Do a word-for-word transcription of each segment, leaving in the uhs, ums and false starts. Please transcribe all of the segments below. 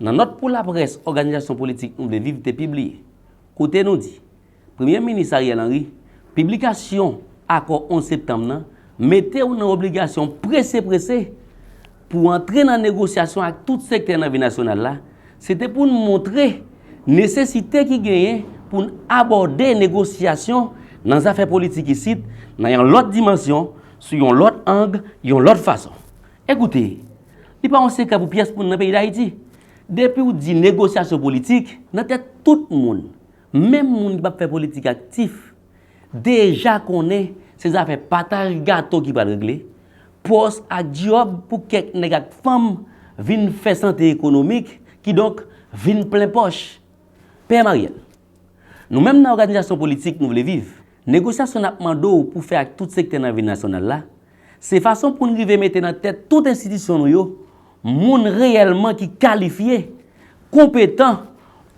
Nan nòt pou laprès òganizasyon politik Nou Vle Viv te pibliye, kote nou di, Premye Minis Ariel Henry, piblikasyon akò onz septanm nan mete w nan obligasyon prese prese pou antre nan negosyasyon ak tout sektè nan vi nasyonal la, se te pou n montre nesesite ki genyen pou n abòde negosyasyon nan zafè politik isit nan yon lòt dimansyon, sou yon lòt ang, yon lòt fason. Ekoute, li pa yon sekrè pou pyès moun nan peyi Dayiti. Depi w di negosyasyon politik, nan tèt tout moun, menm moun ki p ap fè politik aktif, deja konnen se zafè pataj gato ki pral regle, pòs ak djòb pou kèk nèg ak fanm vin fè sante ekonomik, kidonk vin plen pòch. P M Ariel, nou menm nan òganizasyon politik Nou Vle Viv, negosyasyon n ap mande w pou fè ak tout sektè nan vi nasyonal la, se fason pou n rive mete nan tèt tout enstitisyon nou yo, moun reyèlman ki kalifye, konpetan,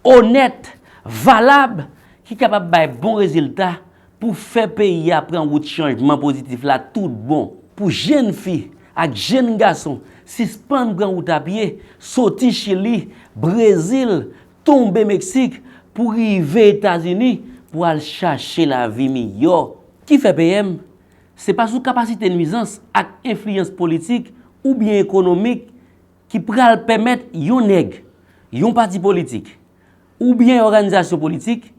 onèt, valab, ki kapab bay bon rezilta pou fè peyi a pran wout chanjman pozitif la tout bon. Pou jenn fi ak jenn gason sispann pran wout a pye, soti Chili, Brezil, tonbe Meksik, pou rive Etazini, pou al chache lavi miyò. Ki fè P M, se pa sou kapasite nwizans ak enfliyans politik oubyen ekonomik ki pral pèmèt yon nèg, yon pati politik, oubyen òganizasyon politik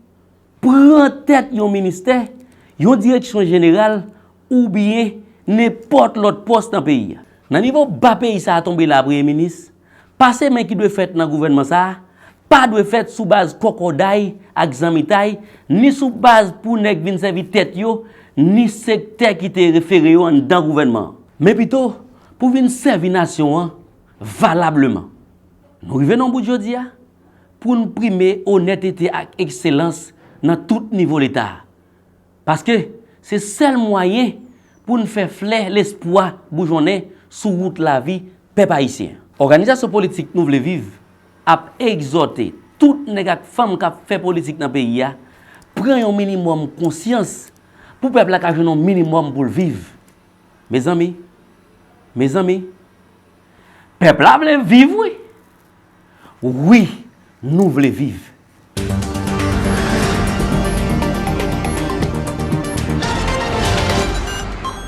pran tèt yon ministè, yon direksyon jeneral, oubyen nenpòt lòt pòs nan peyi a. Nan nivo ba peyi sa a tonbe la, Premye Minis, pase men ki dwe fèt nan gouvènman sa a, pa dwe fèt sou baz kòkòday ak zanmitay, ni sou baz pou nèg vin sèvi tèt yo, ni sektè ki te refere yo anndan gouvènman an. Men pito, pou vin sèvi nasyon an valableman. Nou rive nan bout jodi a, pou n prime onètete ak ekselans nan tout nivo Leta a. Paske se sèl mwayen pou n fè flè lespwa boujonnen sou wout lavi pèp ayisyen an. Òganizasyon politik Nou Vle Viv ap egzòte tout nèg ak fanm k ap fè politik nan peyi a, pran yon minimòm konsyans pou pèp la ka jwenn yon minimòm pou l viv. Mezanmi, mezanmi, pèp la vle viv wi. Wi, nou vle viv.